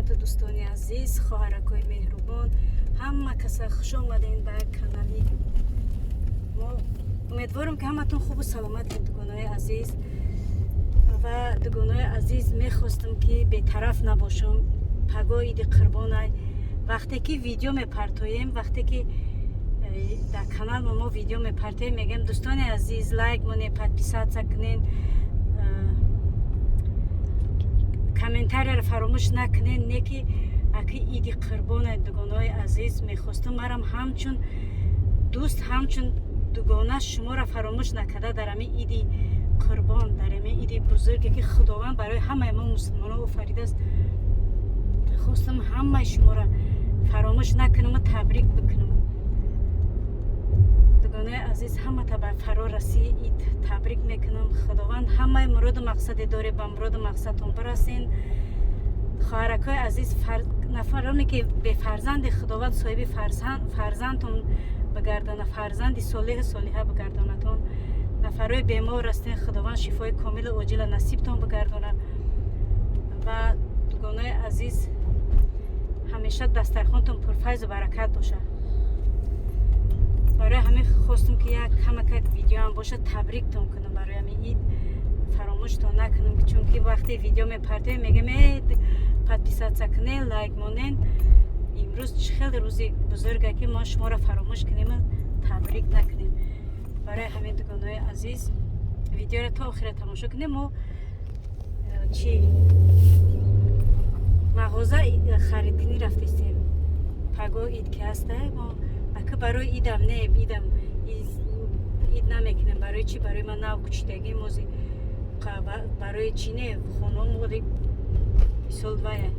Баракату, дӯстони азиз, хоҳаракҳои меҳрубон, ҳама каса хуш омадем ба канали мо. Умедворам, ки ҳаматон хубу саломатем, дугонаҳои азиз. Ва дугонаҳои азиз, мехостам, ки бетараф набошам. Пагоҳ иди қурбонай. Вақте ки видео мепартоем, вақте ки дар канал мо видео мепартоем, мегӯем: дӯстони азиз, лайк монед, подписаться кунед, комментарияро фаромӯш накунед. Не ки аки иди қурбона, дугонаҳои азиз, мехостам марам ҳамчун дӯст, ҳамчун дугона шуморо фаромӯш накарда, дар ҳамин иди қурбон, дар ҳамин иди бузурге, ки Худованд барои ҳамаи мо мусулмонон офаридааст, хостам ҳамаи шуморо фаромӯш накунаму табрик бикунам. Дугонаи азиз, ҳамата ба фарорасии ид табрик мекунам. Худованд ҳамаи муроду мақсаде доре, ба муроду мақсадтон бирасен. Хоҳаракҳои азиз, нафароне ки бефарзанди, Худованд соҳиби фарзандтон бигардона, фарзанди солеҳу солиҳа бигардонатон. Нафарои бемор ҳастен, Худованд шифои комилу оҷила насибтон бигардона. Ва дугонаи азиз, ҳамеша дастархонтон пурфайзу баракат бошад. Барои ҳамин хостум, ки як камакак видеоам бошад, табриктон кунам барои ҳамин ид, фаромӯштон накунам, чунки вақте видео мепартоем, мегӯем: э, подписаться кунен, лайк монен. Имрӯз чӣ хеле рӯзи бузурге, ки мо шуморо фаромӯш кунему табрик накунем. Барои ҳамин, дугонаҳои азиз, видеоро то охира тамошо кунем. Мо чӣ мағоза харидкунӣ рафтистем. Пагоҳ ид ки ҳаста, мо ака барои идам не, идам ид намекунем. Барои чӣ? Барои ман нав кучидагӣ мози, барои чӣ не, хонао мисол вая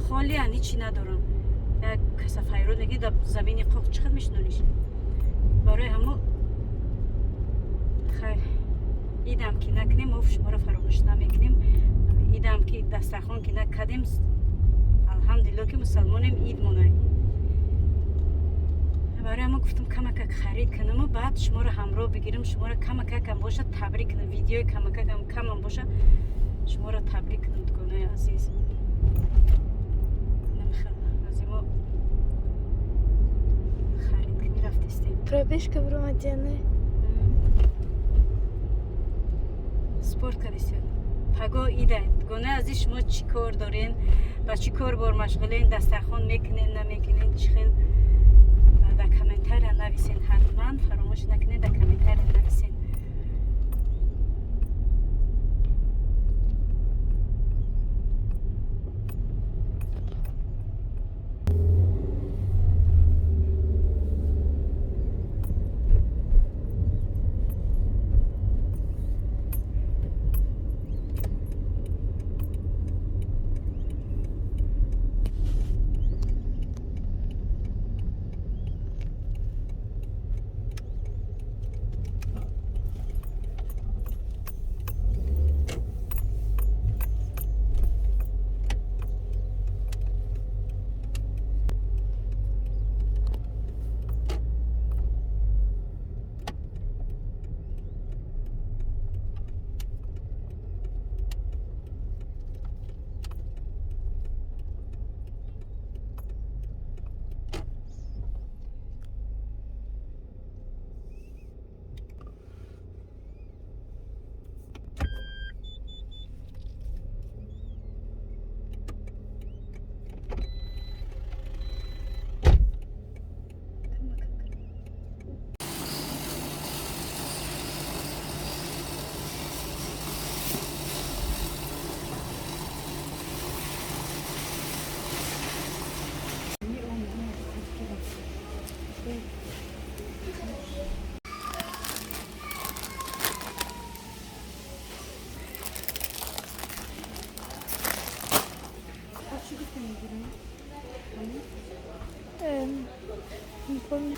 холиян, ҳичи надорам. Як каса файрод мекунӣ, дар замини қоқ чӣ қад мешинониш. Барои ҳамо хай, идам ки накунем, мо шуморо фаромӯш намекунем. Идам ки дастархон ки накардем, алҳамдулилло, ки мусалмонем, ид монай. Барои ҳамо гуфтам, камакак харид кунаму баъд шуморо ҳамроҳ бигирам, шуморо камакакам бошад табрик кунам, видеои камакакам камам бошад, шуморо табрик кунам, дугонаи азиз. Аз мо харидкунӣ рафтистем. Пробежка бромадяна. Спорт кардистед. Пагоҳ ида, дугонаи азиз, шумо чӣ кор дорен, ба чӣ кор бор машғулен, дастархон мекунен, намекунен, чӣ хел, дар комментария нависен. Ҳатман фаромӯш накунед, дар комментария нависен. Не помню.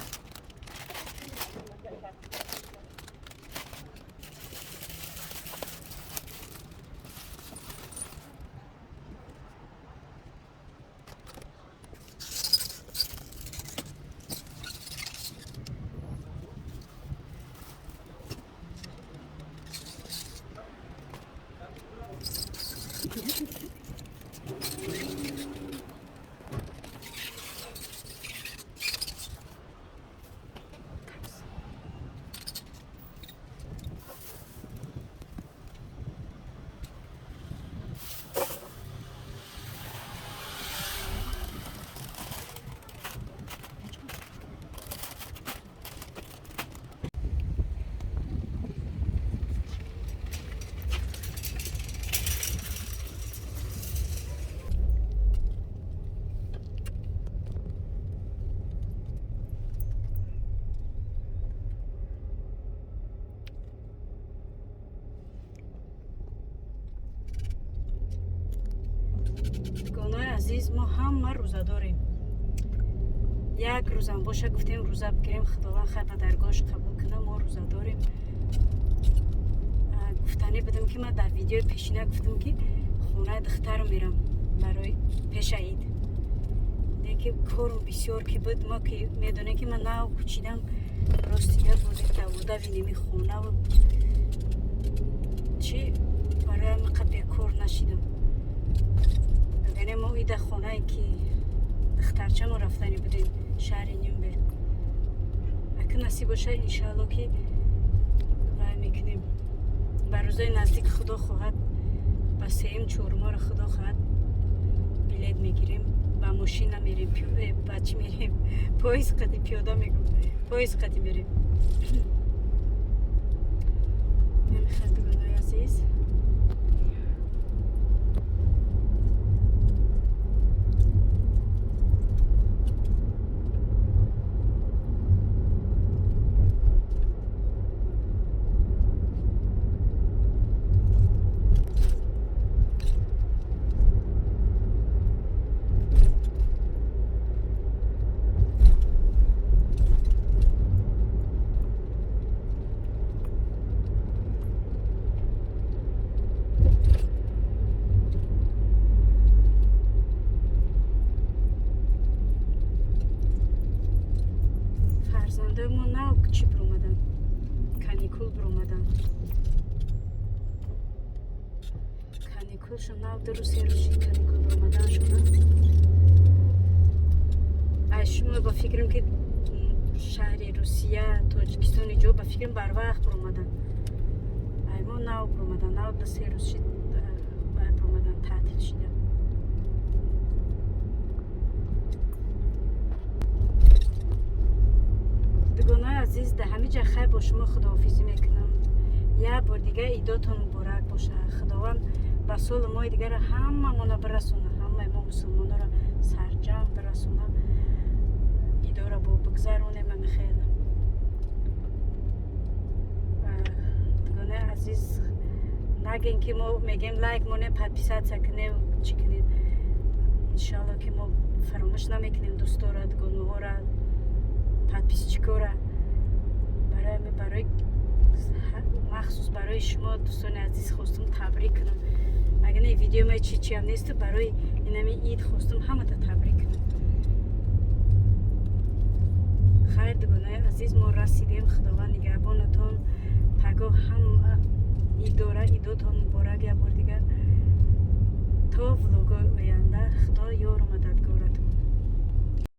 Азиз, мо ҳама рӯза дорем. Як рӯзам боша, гуфтем, рӯза бигирем, Худованд хай ба даргоҳаш қабул кунам. Мо рӯза дорем. Гуфтанӣ будам, ки ман дар видеои пешина гуфтам, ки хонаи духтарам мерам барои пеша ид, ки корм бисёр ки буд. Мо ки медонем, ки ман нав кӯчидам, рости гап, бози давудави неми хонаву чӣ, барои ҳамиқа бекор нашидам. Яъне мо ида хонае ки духтарчамо рафтанӣ будем, шаҳри Нюрнберг. Ака насиб боша, иншаалло, ки вай мекунем ба рӯзои наздик, Худо хоҳад, ба сеюм, чоруморо, Худо хоҳад, билет мегирем, ба мошина мерем, ба чӣ мерем, поезд қати, пиёда мегум, поезд қати мерем. Намехел, дугонаи азиз. Фарзандои мо нав чӣ биромадан, каникул биромадан, каникулшон нав 2 рӯз, 3 рӯз шид каникул биромаданшона. Ай шумо ба фикрам, ки шаҳри Русия, Тоҷикистон иҷо, ба фикрам, барвақт биромадан. Ай мо нав биромадан, нав 2-3 рӯз шид биромадан, таътил шида. Дугонаи азиз, дар ҳамин ҷа хайр, бо шумо худоҳофизӣ мекунам. Як бор дига идотон муборак бошад. Худованд ба солу моҳи дигарро ҳамамона бирасона, ҳамаи мо мусулмононро сарҷамъ бирасона, идора бо бигзаронем амихел. Дугонаи азиз, нагем, ки мо мегем лайк монем, подписаться кунем, чӣ кунем. Иншоалло, ки мо фаромӯш намекунем дӯстора, дугонаҳора, подписчикора. Барои махсус барои шумо, дӯстони азиз, хостум табрик кунам. Агар не, видеои ма чи чиам несту, барои инами ид хостум ҳамата табрик кунам. Хайр, дугонаи азиз, мо расидем. Худованд нигаҳбонатон. Пагоҳ ҳам идора. Идотон муборак як бор дигар. То влогои оянда, Худо ёру мададгоратон.